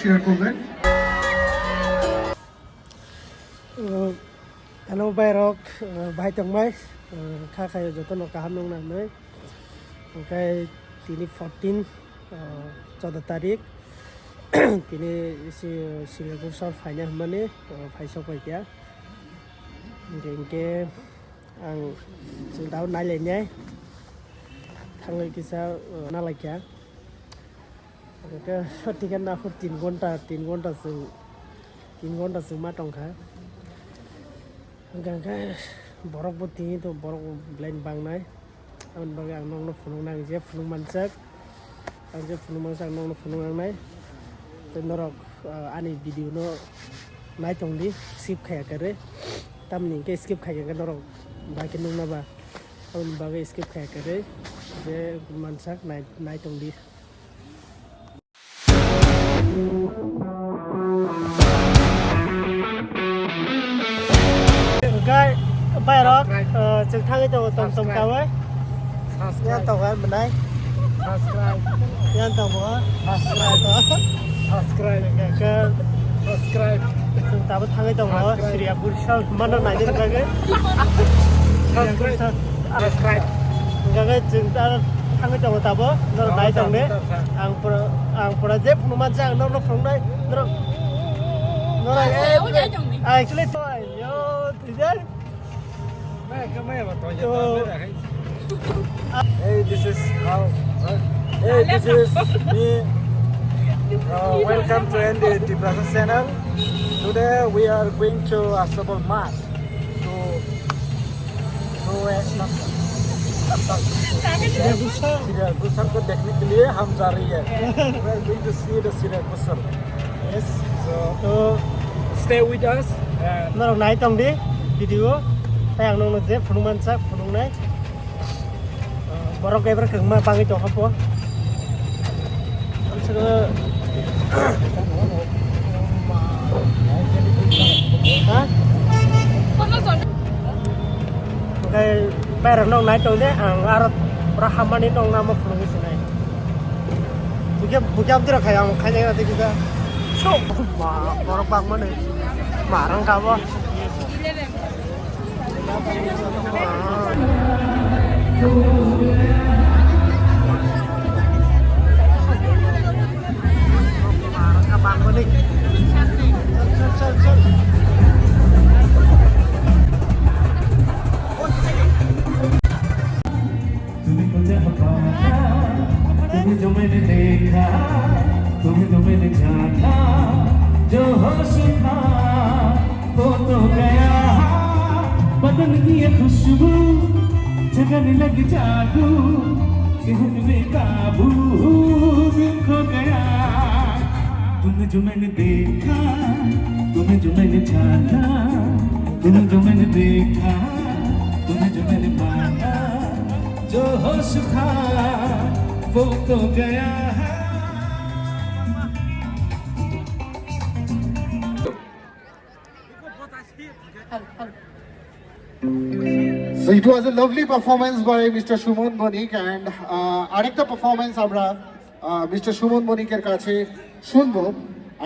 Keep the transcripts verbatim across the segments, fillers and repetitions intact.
Share করবেন। Uh, hello, bhai rok, uh, bhai tongmai, uh, kha khayo joto no kaham nung nang nai. Oke, tini fourteen, uh, chauda tarik. Tini isi, uh, Sri Agusar phaina hwnmani, uh, phaisok bai kya. Hingke, hingke ang chwng tabo nailainai. Thangwi kisa, uh, nalaikha. Hingke, ticket nakhuk tin ghonta, tin ghonta chwng, tin ghonta chwng ma tongkha. Hingke, hingke borok bo tini to borok bo belai bangnai. Aboni bagwi ang nokno phunuknai, ang je phunuk mansak, ang je phunuk mansak, ang nokno phunuk nangnai. Tei norok, ah, ani video no nai tongdi, skip khaiya kwrwi. Tamni hingke skip khaiya khe norok bai khe nukna ba. Aboni bagwi skip khaiya kwrwi, je mansak nai, nai tongdi. Hingke, bhai rok, eh, chwng thangwi tongo, tom tom kawi. Yan tongo, mwnai. Yan tongo. Hingke, chwng tabo thangwi tongo, Sri Agusar mano naina bagwi. Hingke chwng ta thangwi tongo tabo, norok nai tong de. Ang pura, ang pura je phunuk mansa ang norok phunuknai. Norok, norok, eh, actually, yo, twitter. Hey, this is how. Hey, this is me. Uh, welcome to N D Tiprasa channel. Today we are going to Asabal Mart to, to, uh, Sri Agusar को देखने के लिए हम जा रही है। We are going to see the Sri Agusar. Yes. So, stay with us and norok nai tong di video. Tai ang nokno je phunuk mansa phunuknai. Borok ebar kwbangma bangwi tongkha po. Amswkno, ha? Hwnkhe bairok nok nai tong de, ang aro pura hamani nok namo phunugwi sinai. Bukya, bukya abdira khai ang khainai na tei kisa. So, ma, borok bangmani. Ma rang kabo. तुम्हें जो मैंने देखा, तुम्हें जो मैंने जाना, जो होश था, वो तो गया। बदन की ये खुशबू, जगाने लगी जादू, ये हुक्म काबू, दिल खो गया। तुम्हें जो मैंने देखा, तुम्हें जो मैंने जाना, तुम्हें जो मैंने देखा, तुम्हें जो मैंने माना, जो होश था, वो तो गया है। So it was a lovely performance by Mister Shumon Bonik, and, uh, আরেকটা পারফরম্যান্স আমরা, uh, মিস্টার সুমন বণিকের কাছে শুনবো।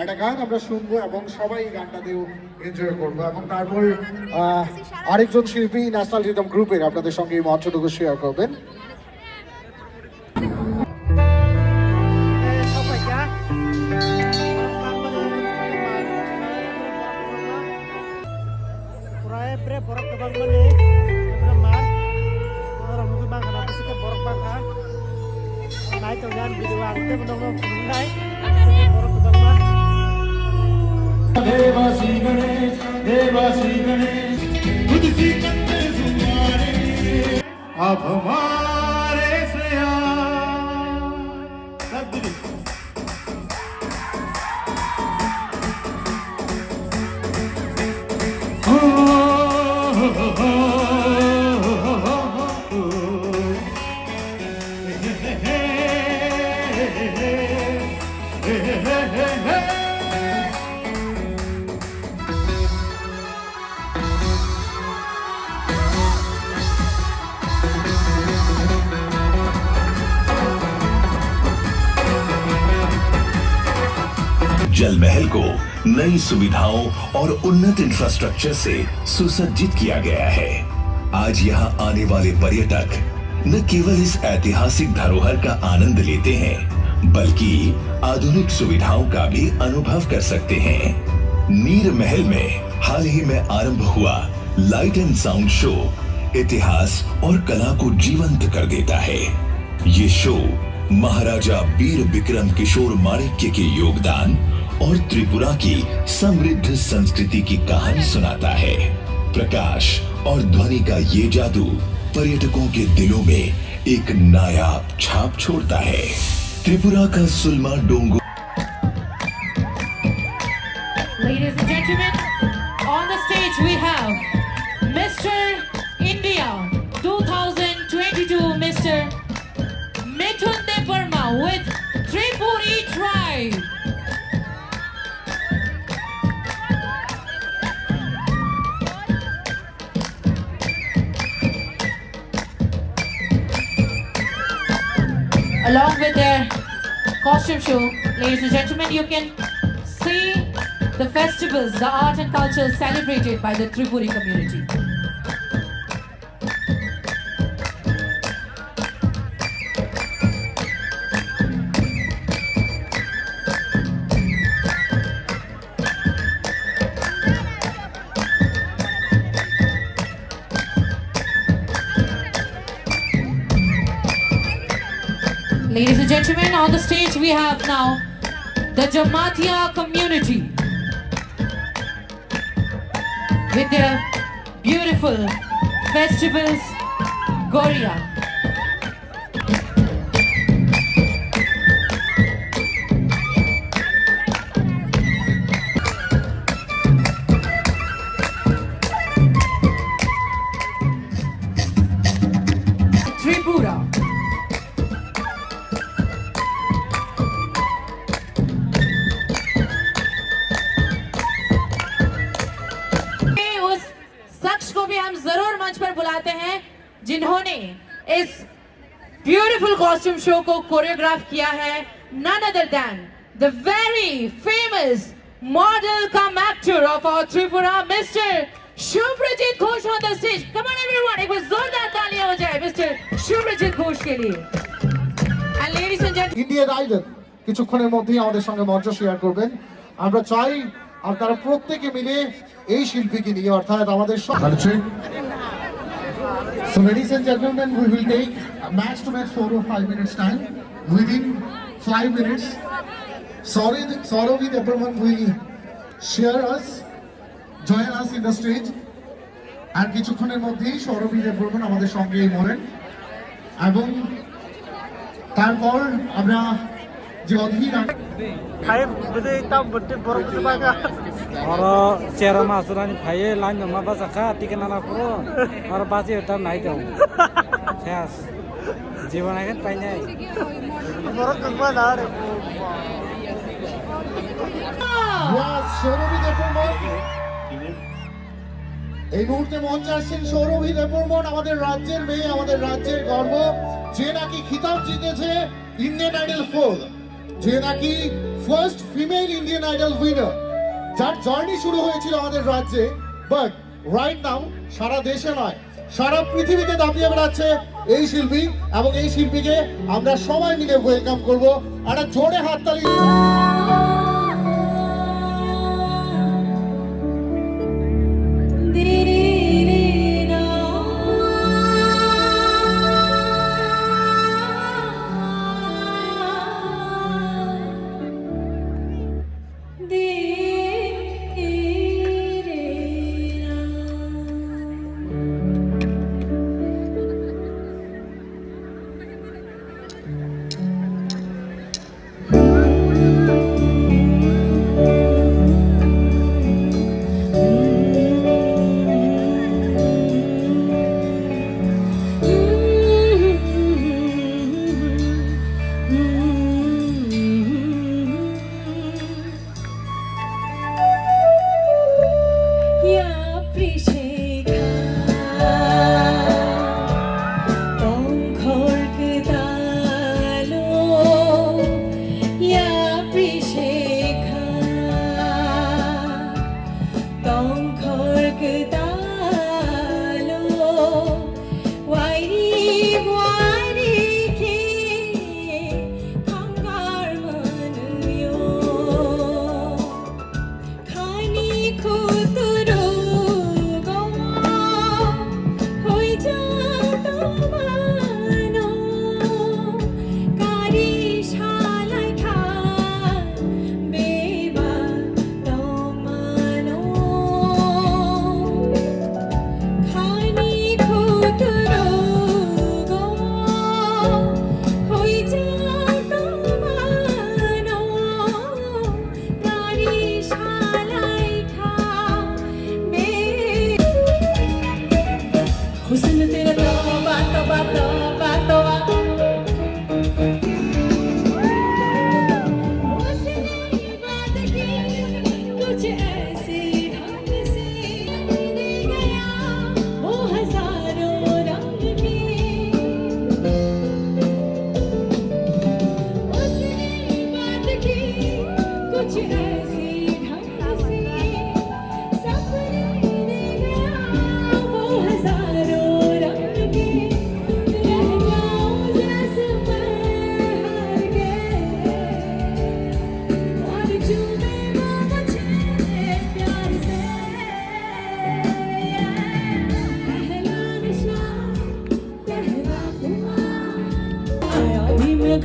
একটা গান আমরা শুনবো এবং সবাই এই গানটাতেও এনজয় করবো। এবং তারপর, uh, আরেকজন শিল্পী ন্যাশনাল রিদম গ্রুপের আপনাদের সঙ্গে এই মঞ্চটুকু শেয়ার করবেন। Pura bre borok kwbang mani, bre mar. Borok mungwi bangkha na, bisi khe borok bangkha. Nai tong yan video ang tei bono phunuknai. Borok kwbangma. Deva Shri Ganesh, Deva Shri Ganesh, tujhse karte jumare, aap hamare se yaar. जल महल को नई सुविधाओं और उन्नत इंफ्रास्ट्रक्चर से सुसज्जित किया गया है। आज यहाँ आने वाले पर्यटक न केवल इस ऐतिहासिक धरोहर का आनंद लेते हैं, बल्कि आधुनिक सुविधाओं का भी अनुभव कर सकते हैं। नीर महल में हाल ही में आरंभ हुआ लाइट एंड साउंड शो इतिहास और कला को जीवंत कर देता है। ये शो महाराजा वीर विक्रम किशोर माणिक्य के योगदान और त्रिपुरा की समृद्ध संस्कृति की कहानी सुनाता है। प्रकाश और ध्वनि का ये जादू पर्यटकों के दिलों में एक नायाब छाप छोड़ता है। त्रिपुरा का सुलमा डोंगो Ladies and gentlemen, on the stage we have Mister India two thousand twenty-two, Mister Mithun Debbarma with Tripuri tribe. Along with their costume show, ladies and gentlemen, you can see the festivals, the art and culture celebrated by the Tripuri community. Ladies and gentlemen, on the stage we have now the Jamatia community with their beautiful festivals, Goria. Tripura. उस शख्स को भी हम जरूर मंच पर बुलाते हैं, जिन्होंने इस ब्यूटीफुल कॉस्ट्यूम शो को कोरियोग्राफ किया है, none other than the very famous model cum actor of our Tripura, Mister Shubhrajit Ghosh on the stage. Come on everyone, एक बार जोरदार तालियां हो जाए मिस्टर शुभ्रजीत घोष के लिए। And ladies and gentlemen, Indian idol কিছুক্ষণের মধ্যেই আমাদের সঙ্গে মঞ্চ শেয়ার করবেন। আমরা চাই আপনারা প্রত্যেকে মিলে এই শিল্পীকে নিয়ে, অর্থাৎ আমাদের স- Culture. So, ladies and gentlemen, we will take a max to max four or five minutes time. Within five minutes, Saurav, Saurav Debbarma will share us, join us in the stage. আর কিছুক্ষণের মধ্যেই সৌরভ দেববর্মন আমাদের সঙ্গে এই মরেন এবং তারপর আমরা যে অধীর আ- Hai bwdwi tam bwdwi borok bwswk baka. Oro chera ma churani phaiye line no ma basa kha tike nana phuru oro basi ta nai tong. Yes. Jibon agen painai. Borok kwbangma da re. Yes, Sourav দেববর্মন। এই মুহূর্তে মঞ্চে আসছেন সৌরভী দেববর্মন, আমাদের রাজ্যের মেয়ে, আমাদের রাজ্যের গর্ব, যে নাকি খিতাব জিতেছে ইন্ডিয়ান আইডল ফোর, যে নাকি first female Indian idol winner, যার জার্নি শুরু হয়েছিল আমাদের রাজ্যে, বাট রাইট নাও সারা দেশে নয়, সারা পৃথিবীতে দাপিয়ে বেড়াচ্ছে এই শিল্পী, এবং এই শিল্পীকে আমরা সবাই মিলে ওয়েলকাম করব। একটা জোরে হাততালি।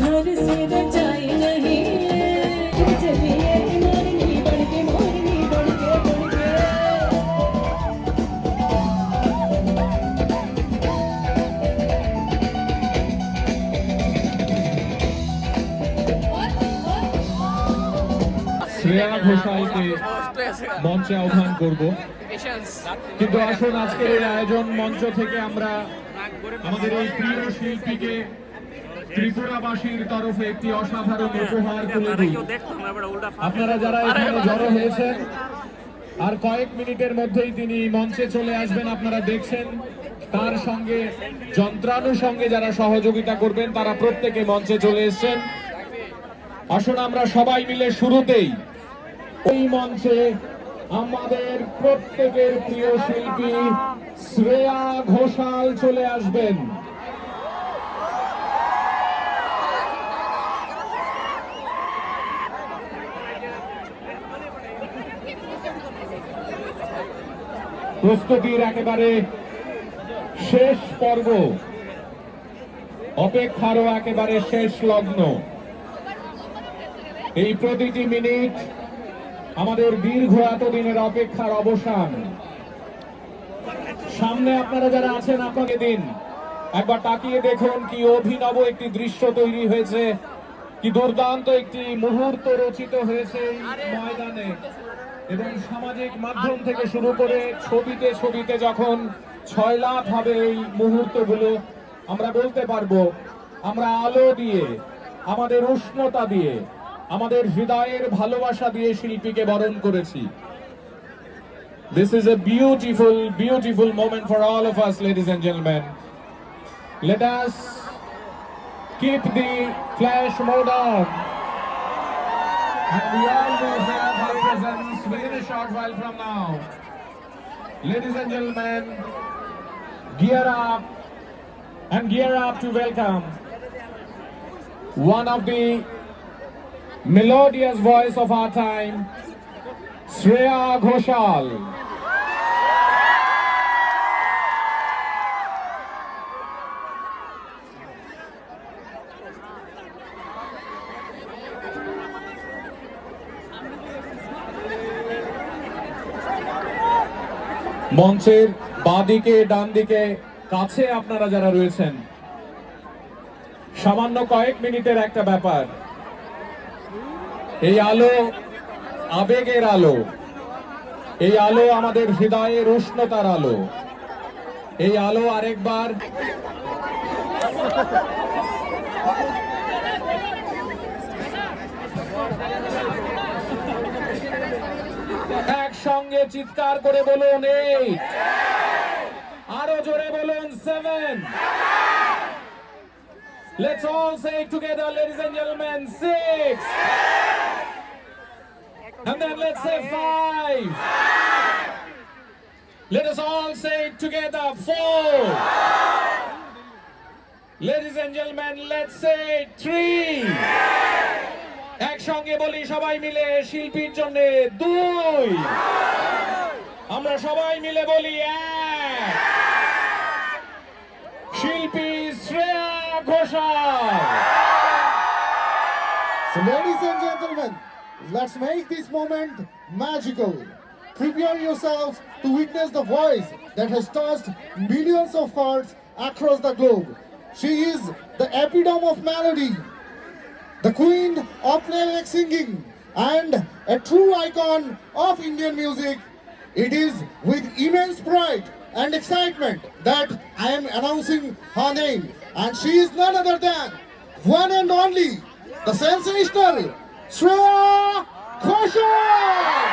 घर से रजाई नहीं, चलिए मोरनी बन के, मोरनी बन के, बन के। শ্রেয়া ঘোষালকে মঞ্চে আহ্বান করব। কিন্তু আসুন, আজকের এই আয়োজন মঞ্চ থেকে আমরা আমাদের এই প্রিয় শিল্পীকে ত্রিপুরাবাসীর তরফে একটি অসাধারণ উপহার তুলে দিই। আপনারা যারা এখানে জড়ো হয়েছেন, আর কয়েক মিনিটের মধ্যেই তিনি মঞ্চে চলে আসবেন। আপনারা দেখছেন, তার সঙ্গে যন্ত্রানুষঙ্গে যারা সহযোগিতা করবেন, তারা প্রত্যেকে মঞ্চে চলে এসছেন। আসুন, আমরা সবাই মিলে শুরুতেই এই মঞ্চে আমাদের প্রত্যেকের প্রিয় শিল্পী শ্রেয়া ঘোষাল চলে আসবেন। প্রস্তুতির একেবারে শেষ পর্ব, অপেক্ষারও একেবারে শেষ লগ্ন। এই প্রতিটি মিনিট আমাদের দীর্ঘ এতদিনের অপেক্ষার অবসান। সামনে আপনারা যারা আছেন, আপনাকে দিন একবার তাকিয়ে দেখুন, কি অভিনব একটি দৃশ্য তৈরি হয়েছে, কি দুর্দান্ত একটি মুহূর্ত রচিত হয়েছে এই ময়দানে। এবং সামাজিক মাধ্যম থেকে শুরু করে ছবিতে ছবিতে যখন ছয়লাপ হবে এই মুহূর্তগুলো, আমরা বলতে পারবো, আমরা আলো দিয়ে, আমাদের উষ্ণতা দিয়ে, আমাদের হৃদয়ের ভালোবাসা দিয়ে শিল্পীকে বরণ করেছি। This is a beautiful, beautiful moment for all of us, ladies and gentlemen. Let us keep the flash mode on. And we all will have her presence within a short while from now. Ladies and gentlemen, gear up and gear up to welcome one of the melodious voice of our time, Shreya Ghoshal. মঞ্চের বাঁদিকে, ডান দিকে, কাছে আপনারা যারা রয়েছেন, সামান্য কয়েক মিনিটের একটা ব্যাপার। এই আলো আবেগের আলো, এই আলো আমাদের হৃদয়ের উষ্ণতার আলো। এই আলো আরেকবার। একসঙ্গে চিৎকার করে বলুন, "এইট।" আরো জোরে বলুন, "seven." Let's all say it together, ladies and gentlemen, "Six." And then let's say, "Five." Let us all say it together, "Four." Ladies and gentlemen, let's say, "Three." একসঙ্গে বলি সবাই মিলে শিল্পীর জন্য, "দুই।" আমরা সবাই মিলে বলি, "এক।" শিল্পী শ্রেয়া Ghoshal. So, ladies and gentlemen, let's make this moment magical. Prepare yourselves to witness the voice that has touched millions of hearts across the globe. She is the epitome of melody, the queen of playback singing, and a true icon of Indian music. It is with immense pride and excitement that I am announcing her name, and she is none other than one and only the sensational Shreya Ghoshal.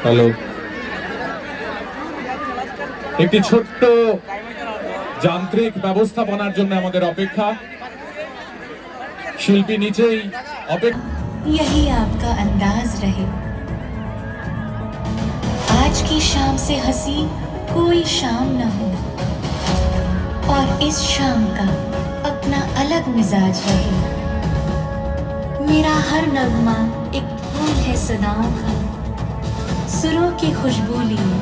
Hello. একটি ছোট্ট যান্ত্রিক ব্যবস্থাপনার জন্য আমাদের অপেক্ষা। শিল্পী নিচেই অপেক্ষা। यही आपका अंदाज रहे। आज की शाम से हंसी कोई शाम ना हो, और इस शाम का अपना अलग मिजाज रहे। मेरा हर नगमा एक फूल है सदाओं का, सुरों की खुशबू लिए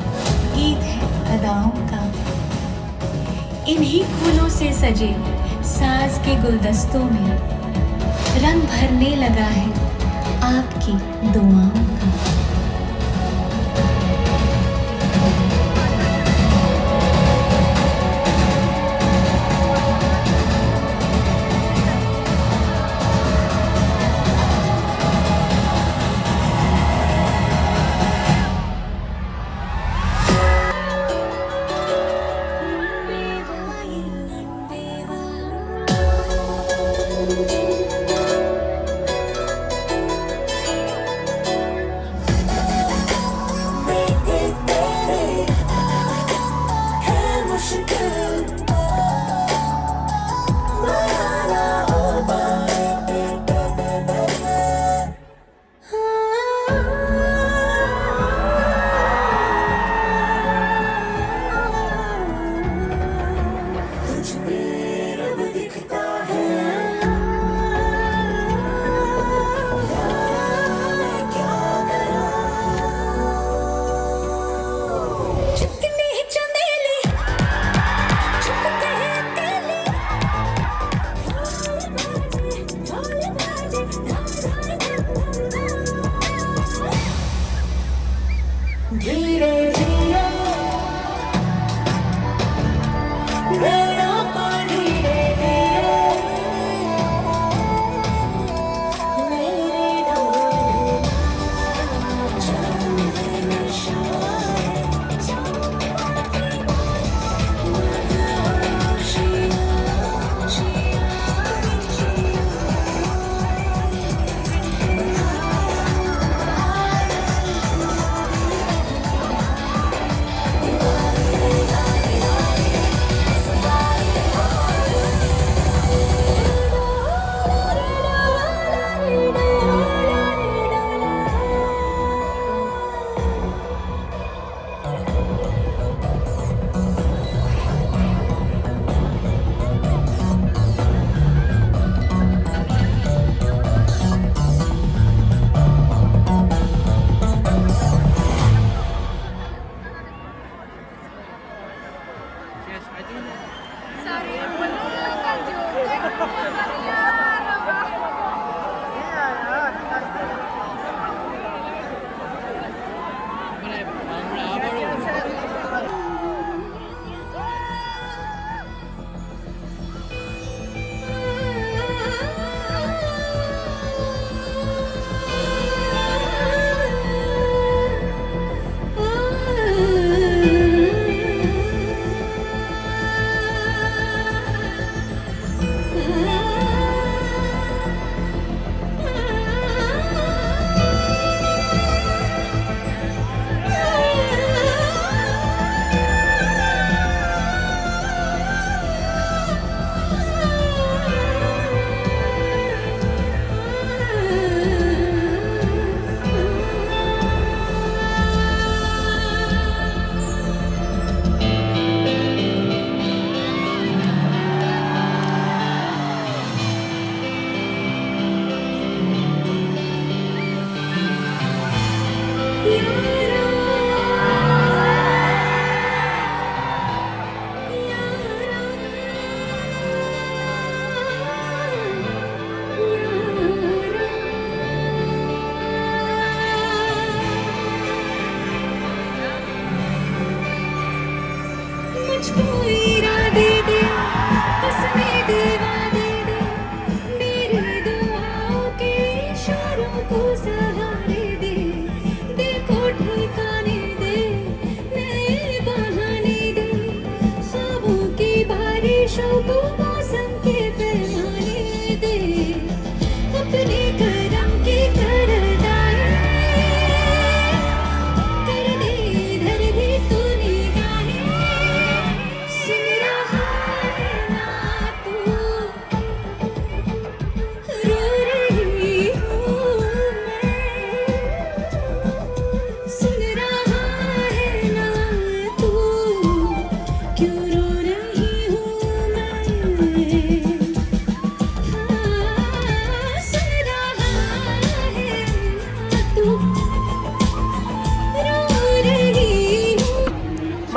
गीत है अदाओं का। इन्हीं फूलों से सजे साज के गुलदस्तों में रंग भरने लगा है आपकी दुआओं का।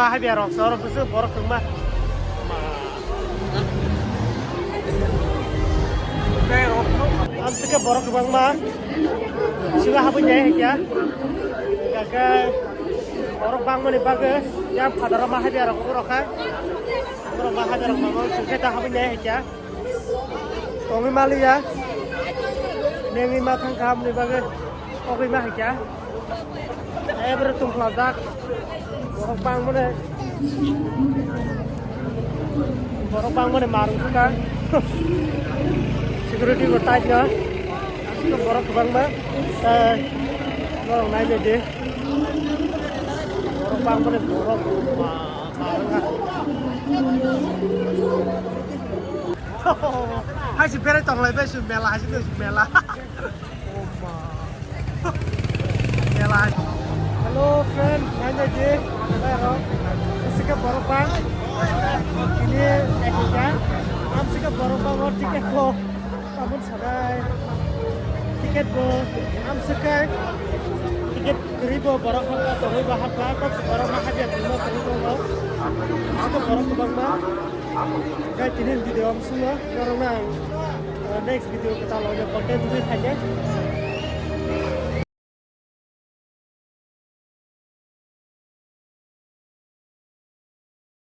Habiya rok, so rok bisi borok kwbangma. Amsike borok kwbangma. Sila habui nai hikya. Kaka borok bangmani bagwi yang phadaro ma habiya rok rokha. Borok ma habiya rok ma sungkhe ta habui nai hikya. Tongwi maliya. Nengwi ma thang khamni bagwi. Ogwi ma hikya. Ebre tungkhlajak. Borok bangmani. Borok bangmani marung suka. Security bo tight no. Aswk borok kwbangma. Tei norok nailai di. Borok bangmani borok ma-, marung ha. Hai si berai tonglai bai si mela, hai si mela. Hello friend, naina je, nairo. Sika borok bang. Ini ekika. Am sika borok bang or ticket bo. Amun sagai. Ticket bo. Am sika. Ticket kiri bo borok hapa, tongwi ba hapa, kok borok ma hapa, tongwi ba borok. Am sika borok bang ma. Guys, tini video am sungo, norok nang, uh, next video kita lo content tumi khaje.